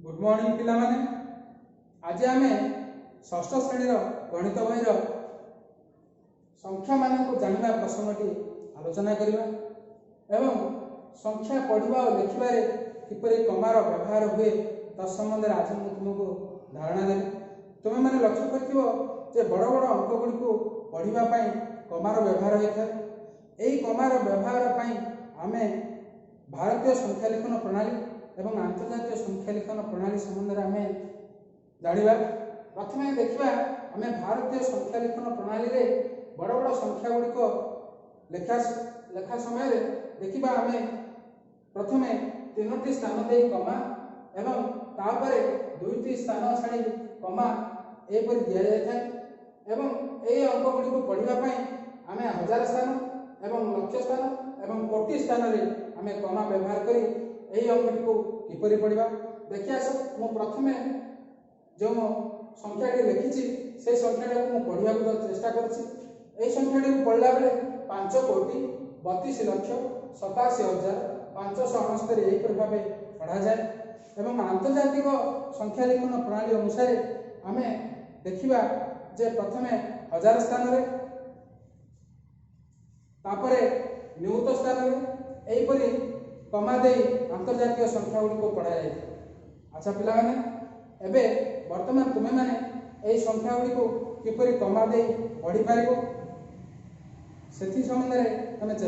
Good morning ପିଲାମାନେ। ଆଜି ଆମେ ଷଷ୍ଠ ଶ୍ରେଣୀର ଗଣିତ ବହିର ସଂଖ୍ୟାମାନଙ୍କୁ ଜାଣିବା ପ୍ରସଙ୍ଗଟି ଆଲୋଚନା କରିବା ଏବଂ ସଂଖ୍ୟା ପଢ଼ିବା ଓ ଲେଖିବାରେ କିପରି କମାର ବ୍ୟବହାର ହୁଏ ତା ସମ୍ବନ୍ଧରେ ଆଜି ମୁଁ ତୁମକୁ ଧାରଣା ଦେବି। ତୁମେମାନେ ଲକ୍ଷ୍ୟ କରିଥିବ ଯେ ବଡ଼ ବଡ଼ ଅଙ୍କ ଗୁଡ଼ିକୁ ପଢ଼ିବା ପାଇଁ କମାର ବ୍ୟବହାର ହୋଇଥାଏ। ଏହି କମାର ବ୍ୟବହାର ପାଇଁ ଆମେ ଭାରତୀୟ ସଂଖ୍ୟା ଲିଖନ ପ୍ରଣାଳୀ ଏବଂ ଆନ୍ତର୍ଜାତୀୟ ସଂଖ୍ୟା ଲିଖନ ପ୍ରଣାଳୀ ସମ୍ବନ୍ଧରେ ଆମେ ଜାଣିବା। ପ୍ରଥମେ ଦେଖିବା ଆମେ ଭାରତୀୟ ସଂଖ୍ୟା ଲିଖନ ପ୍ରଣାଳୀରେ ବଡ଼ ବଡ଼ ସଂଖ୍ୟା ଗୁଡ଼ିକ ଲେଖା ସମୟରେ ଦେଖିବା ଆମେ ପ୍ରଥମେ 3ଟି ସ୍ଥାନ ଦେଇ କମା ଏବଂ ତାପରେ 2ଟି ସ୍ଥାନ ଛାଡ଼ି କମା ଏହିପରି ଦିଆଯାଇଥାଏ ଏବଂ ଏହି ଅଙ୍କ ଗୁଡ଼ିକୁ ପଢ଼ିବା ପାଇଁ ଆମେ ହଜାର ସ୍ଥାନ ଏବଂ ଲକ୍ଷ ସ୍ଥାନ ଏବଂ କୋଟି ସ୍ଥାନରେ ଆମେ କମା ବ୍ୟବହାର କରି ଏହି ଅଙ୍କଟିକୁ କିପରି ପଢ଼ିବା ଦେଖି ଆସ। ମୁଁ ପ୍ରଥମେ ଯେଉଁ ସଂଖ୍ୟାଟି ଲେଖିଛି ସେଇ ସଂଖ୍ୟାଟାକୁ ମୁଁ ପଢ଼ିବାକୁ ଚେଷ୍ଟା କରୁଛି। ଏହି ସଂଖ୍ୟାଟିକୁ ପଢ଼ିଲା ବେଳେ 5,32,87,569 ଏହିପରି ଭାବେ ପଢ଼ାଯାଏ ଏବଂ ଆନ୍ତର୍ଜାତିକ ସଂଖ୍ୟା ଲିଖନ ପ୍ରଣାଳୀ ଅନୁସାରେ ଆମେ ଦେଖିବା ଯେ ପ୍ରଥମେ ହଜାର ସ୍ଥାନରେ, ତାପରେ ନିୟୁତ ସ୍ଥାନରେ ଏହିପରି କମା ଦେଇ ଆନ୍ତର୍ଜାତୀୟ ସଂଖ୍ୟା ଗୁଡ଼ିକୁ ପଢ଼ାଯାଇଥାଏ। ଆଚ୍ଛା ପିଲାମାନେ, ଏବେ ବର୍ତ୍ତମାନ ତୁମେମାନେ ଏହି ସଂଖ୍ୟା ଗୁଡ଼ିକୁ କିପରି କମା ଦେଇ ପଢ଼ିପାରିବ ସେଥି ସମ୍ବନ୍ଧରେ ତୁମେ ଚେଷ୍ଟା